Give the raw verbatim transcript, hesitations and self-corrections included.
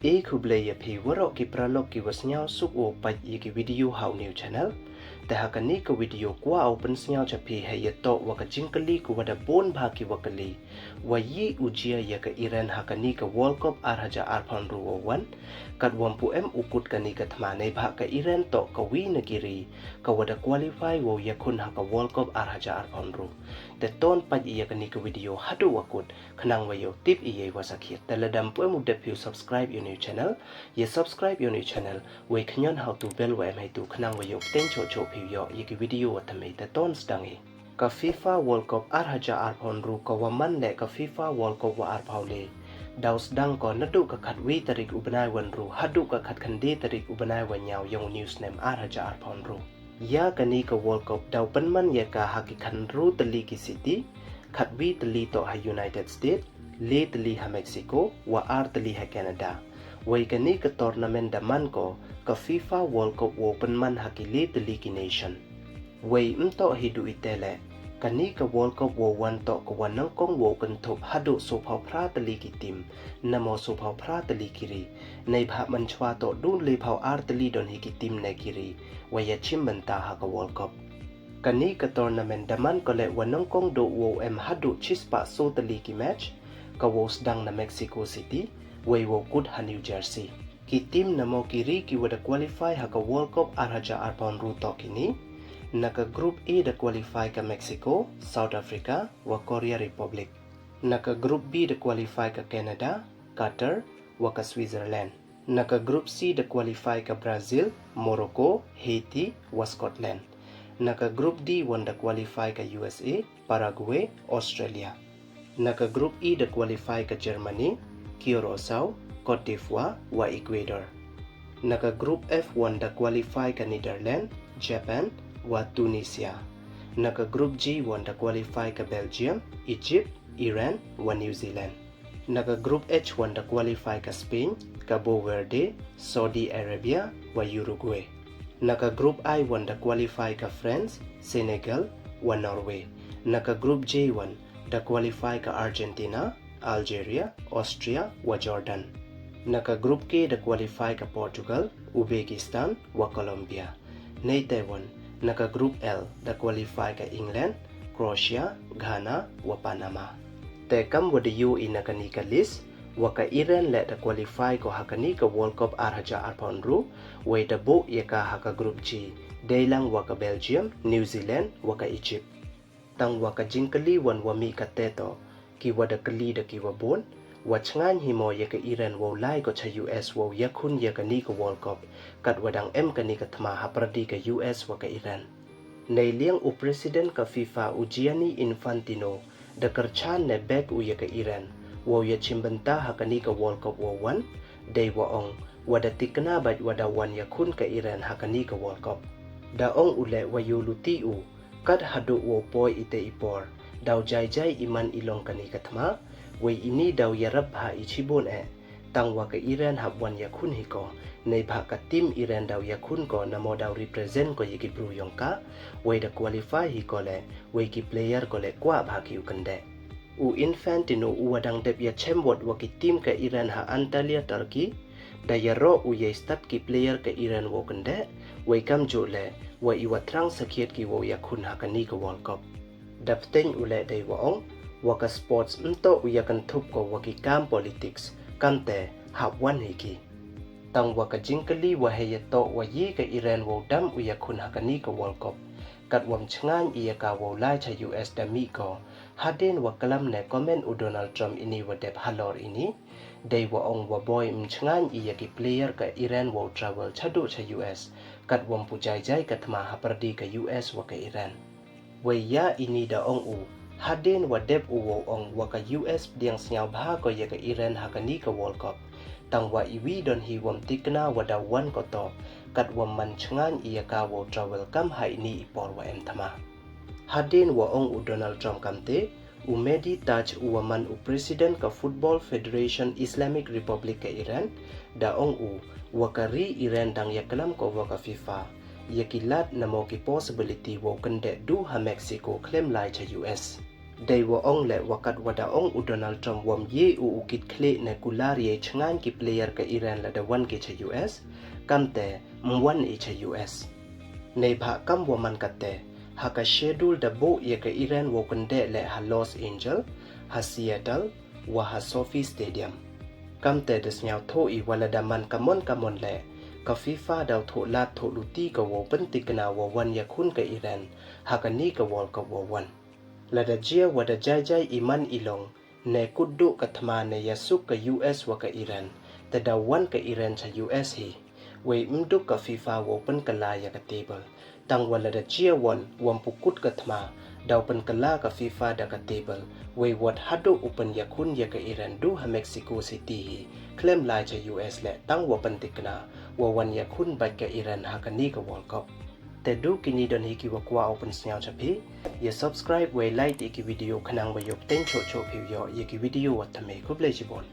E khublei ya phi waroh ki paralok ki wa sniawsuk wow pait ya ki video ha u new channel. Te ha kani ka video kwah u pynsniaw cha phi hei ya toh wa ka jingkylli ka wa da bun bha ki wa kylli, wa yi u jia ya ka Iran ha kani ka World Cup ar hajar arphaw ynru wow wan. Kat wam pu em u kut kani ka thma, neibhah ka Iran toh ka wi na ki ri ka wa da qualify wow yakhun ha ka World Cup ar hajar arphaw ynru. Te ton pait ya kani ka video haduh wa kut, khnang wa yoh tip ya i wa sakhiat. Te lada ym pu em u dep phi u subscribe ya u new channel, ya subscribe ya u new channel, wei khñion ha u tu bell wa em hei tu, khnang wa yoh pteng choh choh phi u yoh ya ki video wa thymmai. Te ton sdang i. Ka FIFA World Cup ar hajar arphaw ynru ka wa man le ka FIFA World Cup wa arphaw le, daw sdang ko naduh ka khatwi tarik u bnai wa ynru haduh ka khatkhyndai tarik u bnai wa ynñiaw yong u new snem ar hajar arphaw ynru. Ya kani ka World Cup daw pynman ya ka ha ki khatynru tylli ki city, khatwi tylli toh ha United States, le tylli ha Mexico, wa ar tylli ha Canada. Wei kani ka tournament da man ko ka FIFA World Cup wow pynman ha ki le tylli ki nation. Wei ym toh hi du ite le, kani ka World Cup wow wan toh ka wa nyngkong wow kynthup haduh sophaw phra tylli ki team, namo sophaw phra tylli ki ri. Neibhah mynchwa toh du lephaw ar tylli don hi ki team ne ki ri wa ya chim bynta ha ka World Cup. Kani ka tournament da man ko le wa nyngkong du wow em haduh chispah so tylli ki match, ka wow sdang na Mexico City, wei wow kut ha New Jersey. Ki team namo ki ri ki wa da qualify ha ka World Cup ar hajar arphaw ynru toh kini. Na ka Group A da qualify ka Mexico, South Africa, wa Korea Republic. Na ka Group B da qualify ka Canada, Qatar, wa ka Switzerland. Na ka Group C da qualify ka Brazil, Morocco, Haiti, wa Scotland. Na ka Group D wan da qualify ka U S A, Paraguay, Australia. Na ka Group E da qualify ka Germany, Curaçao, Côte d'Ivoire, wa Ecuador. Na ka Group F wan da qualify ka Netherlands, Japan, wa Tunisia. Na ka Group G wan da qualify ka Belgium, Egypt, Iran, wa New Zealand. Na ka Group H wan da qualify ka Spain, Cabo Verde, Saudi Arabia, wa Uruguay. Na ka Group I wan da qualify ka France, Senegal, wa Norway. Na ka Group J wan da qualify ka Argentina, Algeria, Austria, wa Jordan. Na ka Group K da qualify ka Portugal, Uzbekistan, wa Colombia. Neite wan, na ka Group L da qualify ka England, Croatia, Ghana, wa Panama. Te kam wa da yoo i na kani ka list, wa ka Iran le da qualify ko ha kani ka World Cup ar hajar arphaw ynru, wei da buh ya ka ha ka Group G, deilang wa ka Belgium, New Zealand, wa ka Egypt. Tang wa ka jingkylli wan wa mih kate toh, ki wa da kylli da ki wa bun, wa chngaiñ hi mo ya ka Iran wow lai ko cha U S wow yakhun ya kani ka World Cup, kat wa dang em kani ka thma hapyrdi ka U S wa ka Iran. Neiliang u President ka FIFA u Gianni Infantino da kyrchan ne bek u ya ka Iran wow ya chim bynta ha kani ka World Cup wow wan, dei wa ong wa da tikna bait wa da wan yakhun ka Iran ha kani ka World Cup. Da ong u le wa yooluti u, kat haduh wow poi ite i por, daw jai jai i man i long kani ka thma, wei ini daw yarap ha i chibun eh. Tang wa ka Iran hap wan yakhun hi ko, neibhah ka team Iran daw yakhun ko namo daw represent ko ya ki bru yong ka, wei da qualify hi ko le, wei ki player ko le kwah bha ki u kyndeh. U Infantino u wa dang dep ya chem wot wa ki team ka Iran ha Antalya, Turkey, da yaroh u ya i stad ki player ka Iran wow kyndeh, wei kamjooh le, wa i wa thrang sakhiat ki wow yakhun ha kani ka World Cup. Da pteng u le dei wa ong, wa ka sports ym toh u ya kynthup ko wa ki kam politics, kamte hap wan hi ki. Tang wa ka jingkylli wa hei ya toh wa yi ka Iran wow dam u yakhun ha kani ka World Cup, kat wam chngaiñ i ya ka wow lai cha U S da mih ko, hadien wa klam ne comment u Donald Trump ini wa dep halor ini, dei wa ong wa boi ym chngaiñ i ya ki player ka Iran wow travel chaduh cha U S, kat wam pu jai jai ka thma hapyrdi ka U S wa ka Iran. Wei ya ini da ong u, hadien wa dep u wow ong wa ka U S pdiang sniawbha ko ya ka Iran ha kani ka World Cup. Tang wa iwi don hi wam tikna wa daw wan ko toh, kat wam man chngaiñ i ya ka wow travel kam ha ini i por wa em thma. Hadien wa ong u Donald Trump kamte, u Mehdi Taj u wa man u President ka Football Federation Islamic Republic ka Iran, da ong u, wa ka ri Iran dang ya klam ko wa ka FIFA ya ki lad namo ki possibility wow kyndeh du ha Mexico khlem lai cha U S. Dei wa ong leh wa kat wa da ong u Donald Trump wam ye u u kit khlieh ne kular yei chngaiñ ki player ka Iran lada wan ki cha U S, kamte ym wan i cha U S. Neibhah kam wa man katte, ha ka schedule da buh ya ka Iran wow pyndeh leh ha Los Angeles, ha Seattle, wa ha SoFi Stadium. Kamte da sñiawthooh i wa lada man kamon kamon leh, ka FIFA daw thooh lad thooh luti ka wow pyntikna wa wan yakhun ka Iran ha kani ka World Cup wow wan. Lada jia wa da jai jai i man i long, ne kut duh ka thma ne yasuk ka U S wa ka Iran, te daw wan ka Iran cha U S hi. Wei ym duk ka FIFA wow pynkylla ya ka table. Tang wa lada jia wan wam pu kut ka thma, daw pynkylla ka FIFA da ka table. Wei wat haduh u pynyakhun ya ka Iran du ha Mexico City hi, khlem lai cha U S leh tang wa pyntikna wa wan yakhun bait ka Iran ha kani ka World Cup. Te du kini don hi ki wa kwah u pynsñiaw cha phi. Ya subscribe wei like i ki video khnang wa yoh pteng choh choh phi u yoh ya ki video wa thymme. Khublei chibun.